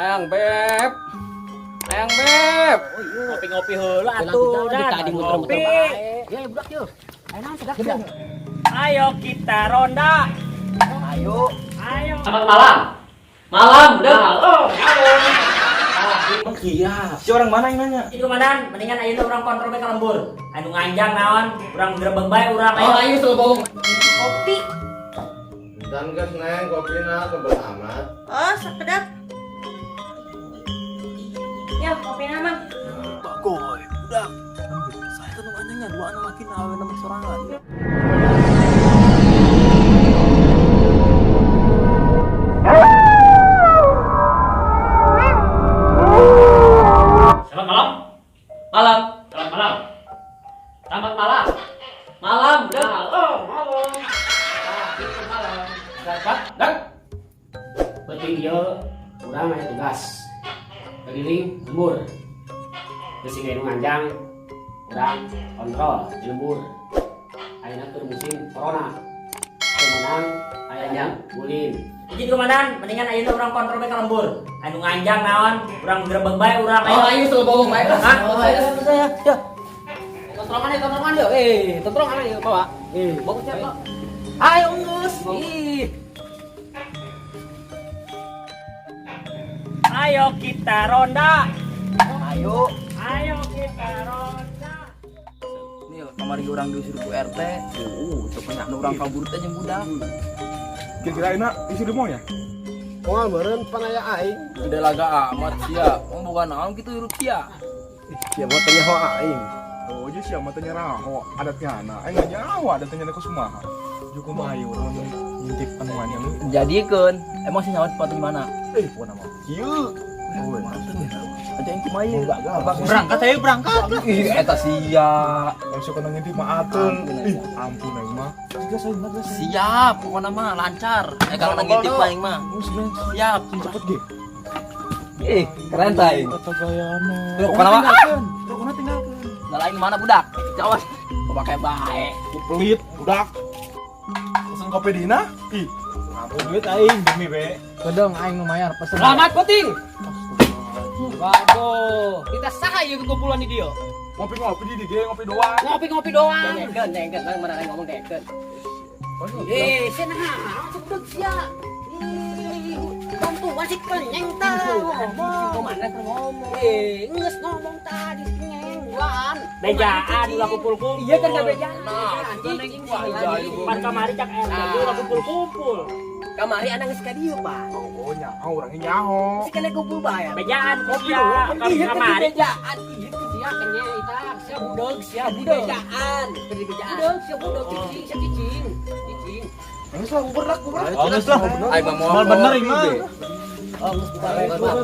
Ayang Beb. Ayang Beb. Ngopi-ngopi heula atuh, Dan. Tadi muter-muter Ngopi. bae. Ya, budak yeuh. Ayo naon sedak yeuh. Ayo kita ronda. Ayo. Ayo. Selamat malam. Malam, udah. Iya. Si orang mana yang nanya? Itu komandan, mendingan ayeuna urang kontrol bae ka lembur. Anu nganjang naon, urang grebeg bae urang Oh, ayo. ayo selalu bohong. Kopi. Dan geus neng kopina tebel amat. Oh, sekedap. Ya, kopi nama. Bagoy, budak. Saya tuh nanya dua anak laki nawe nama sorangan. Selamat malam. Malam. Selamat malam. Selamat malam. Malam, udah. Malam, malam. Malam. Dapat, dan. Penting ieu urang aya tugas. Keliling lembur. Geus sing nu nganjang urang kontrol di lembur. Ayeuna keur musim corona. Teu meunang aya yang ulin. Jadi komandan, mendingan ayeuna urang kontrol bae ka lembur. Anu nganjang naon, urang grebeg bae urang Oh, ayo. ayo selalu bohong bae. Hah? Oh, ayo saya. Ya. Kontrolan ayo, kontrolan yuk. Eh, kontrolan ayo bawa. Eh, bawa siapa? Ayo geus. Ih. Ayo kita ronda. Ayo. Ayo kita ronda. Nih kamari orang diusir ku RT. Tuh banyak nu urang kabur teh jeung budak. Kira-kira enak isi demo ya? Moal meureun pan aya aing. Gede laga amat sia. Emang bukan naon kitu hirup sia. Sia mah teh nyaho aing. Oh, jadi siapa matanya raho, adatnya anak. Aing nggak nyawa adatnya anak kumaha. Juga mah ayo orang ngintip anu wani anu. Jadikeun, emang sih nyawa sepatu di mana? Eh, pokona mah. Kieu. Oh, Aja yang kumaha ieu? Berangkat ayo berangkat. Ih, eta sia. Langsung kena ngintip mah ateul. Ampun, Ih, ampun aing mah. Siap, pokoknya mah lancar. Eh kalau ngintip aing mah. Siap. Cepet ge. Ih, keren ta aing. Kata gayana. Pokoknya mah Pokona tinggalkeun. Lah lain mana budak? Jawas. Pakai bae. Pelit, budak. Pesen kopi dina? Ih, ampun duit aing demi be. Kedeng aing nu mayar pesen. Selamat puting. Waduh, kita sah ieu kekumpulan di dieu. Ngopi-ngopi di ge, ngopi doang. Ngopi-ngopi doang. Dengkeun, dengkeun, bang mana aing ngomong dengkeun. Eh, sia naha, sebut sia. Ih, bantuan si kenyeng tah ngomong. Kumaha keur ngomong. Eh, geus ngomong tadi si kenyeng duaan. Bejaan ulah kumpul-kumpul. Iya kan bejaan. Nah, Cicing Pan kamari cak RT ulah kumpul-kumpul. Kamari anak geus ka dieu, Pak. Oh, nyaho orangnya nyaho. Si kena kumpul bae. Bejaan Kopi sia, doang. Iya kan kamari. bejaan. Iya kan sia kenyeng eta, sia budeg, sia budeg. Bejaan, bejaan. Budeg, sia budeg cicing, sia cicing. Cicing. Geus lah, bubar lah, bubar. Oh, geus lah. Aing mah moal bener ieu mah. Oh, geus bubar. Bubar.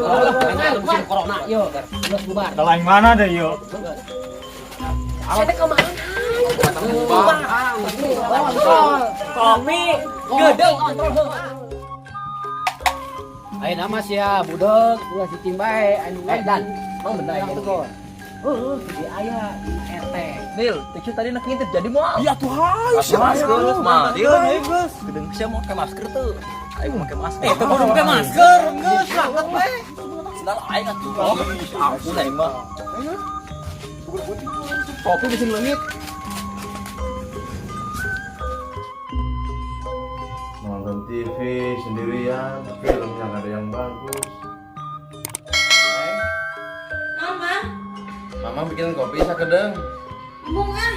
Musim corona, yo. Geus bubar. Kalau yang mana deh yuk? Saya ke mana? Bubar. Kopi. Gedeng kontrol. Ayo nama sia budeg, ulah cicing bae anu dan. Mang bener ya. Heeh, di aya di RT. Nil, teksu tadi nak ngintip jadi moal. Iya tuh hayu Pakai masker, mah. Dia geus. Gedeng sia mau pakai masker tuh. Aing mau pakai masker. Eh, teu kudu pakai masker, geus berangkat we. Sendal aing atuh. Ampun aing mah. Kopi bisa leungit. Nonton TV sendirian, filmnya nggak ada yang bagus. Neng, Mama, Mama bikin kopi sakedeng. embung ah.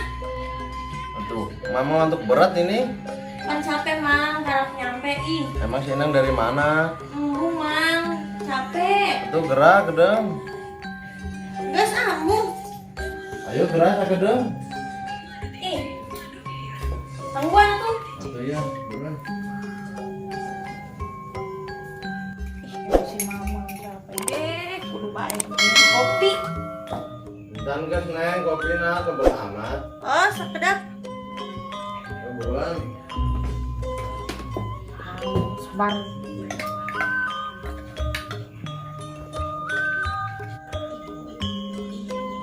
Aduh, Mama ngantuk berat ini. Pan capek, Mang. Garap nyampe ih. Emang si Neng dari mana? Embung, Mang. Capek. Itu gerak kedeng. Geus ah, embung. Ayo gerak sakedeng. Ih. Tangguan tuh. Atuh ya, buruan. Ih, si Mama capek deh. Kudu bae kopi. Dan geus neng kopina tebel amat. Oh, sekedap. Ayo buruan. Sabar.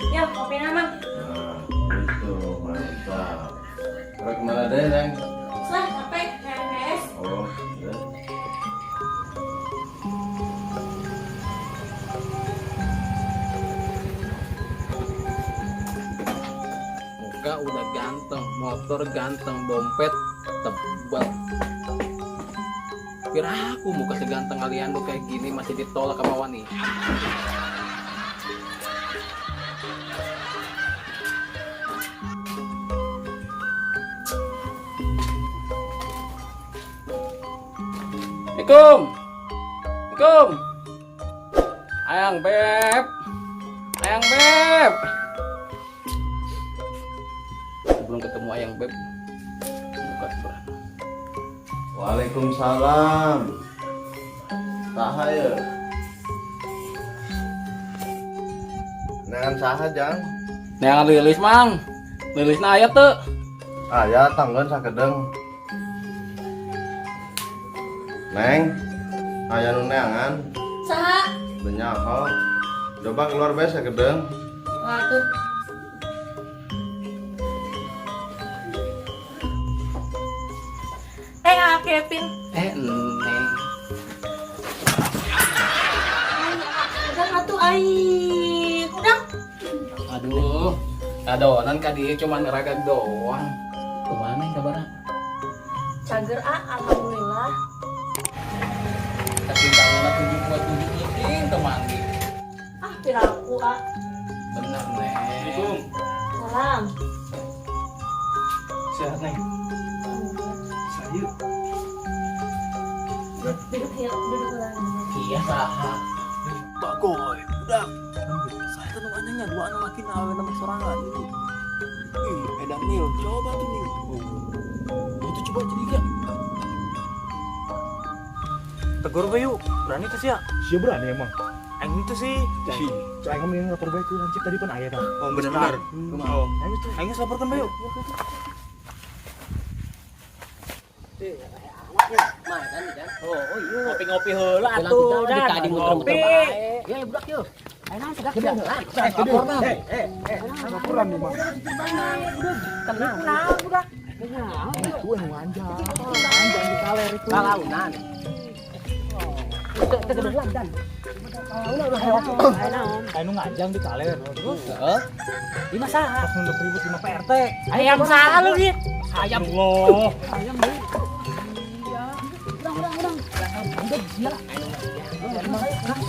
Ya, kopi nama. Nah, itu mantap. Gerak kemana deh, Neng? Lah, capek. KMS. Oh, ya. Muka udah ganteng, motor ganteng, dompet tebal. Kira aku muka seganteng kalian tuh kayak gini masih ditolak sama wanita. Assalamualaikum. Assalamualaikum. Ayang Beb. Ayang Beb. Sebelum ketemu Ayang Beb, buka surat. Waalaikumsalam. Saha ya? Neangan saha jang? Neangan lilis mang. Lilisna aya teu? Aya tanggeun sakedeng. Neng, aya nu neangan. Saha? Teu nyaho. Coba keluar bae sakedeng. Waduh. Ah Kevin. Neng. Udah atuh ai. Udah. Aduh, adonan ka dieu cuman ngeragag doang. Kumaha neng kabarna? Cager ah, alhamdulillah. Saking kangenna 7,7 penting teu mandi. Ah, piraku ah. Bener, Neng. Assalamualaikum. Salam. Sehat, Neng. Saya Duduk yuk, duduk lagi. Iya saha. Bagoy, budak. Saya tuh nanya dua anak laki nawe nama sorangan. Ih, edan Nil, coba tuh Nil. Oh, itu coba jadi gak? Tegur bae yuk, berani tuh sih ya? Sia berani emang. Aing itu sih. Si, cai kamu yang lapor bae ke lancip tadi pan aya tah. Oh benar. Oh, aing geus laporkeun bae yuk. Ngopi-ngopi heula atuh, dan. Tadi muter-muter bae. Ya budak yeuh. Ayo naon sedak sedak. Laporan. Laporan nih, Mang. Tenang, budak. Itu yang nganjang. Nganjang di kaler itu. Kalaunan. Teu teu geus dan. Kalaunan. Anu nganjang di kaler. Terus Heeh. Di masa pas nunduk ribut sama Pak RT. Ayam saha lu, Git? Ayam. Allah. Ayam deui. Urang.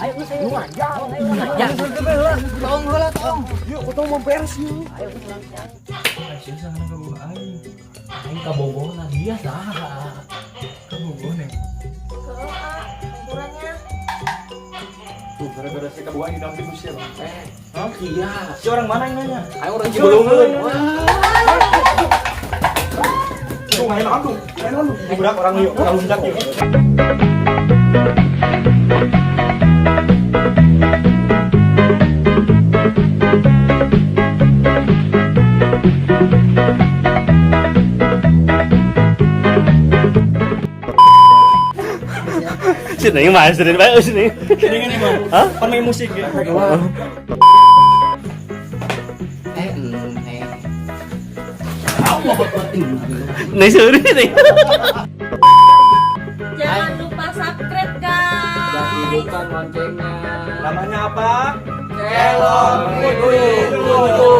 Ayo lu nganjang. Nganjang. Tong heula tong. Yuk, utang mau beres yuk. Ayo urang. Aing sana kabogoh aing. Aing kabogohna dia saha. Kabogoh, Neng. Heeh, ah, ukurannya. Tuh, gara-gara saya kabogoh aing dalam sia, Bang. Hah? Iya. Si orang mana yang nanya? Aing orang Cibulungeun. Tuh, main naon tuh? Main naon tuh? Budak orang yuk, orang lunjak yuk. Sini mah, sini bae sini. Sini ini mah. Hah? Pan main musik ya. Neng. Neng seuri nih. Jangan lupa subscribe, guys. Dan hidupkan loncengnya. Namanya apa? Kelon Kudu.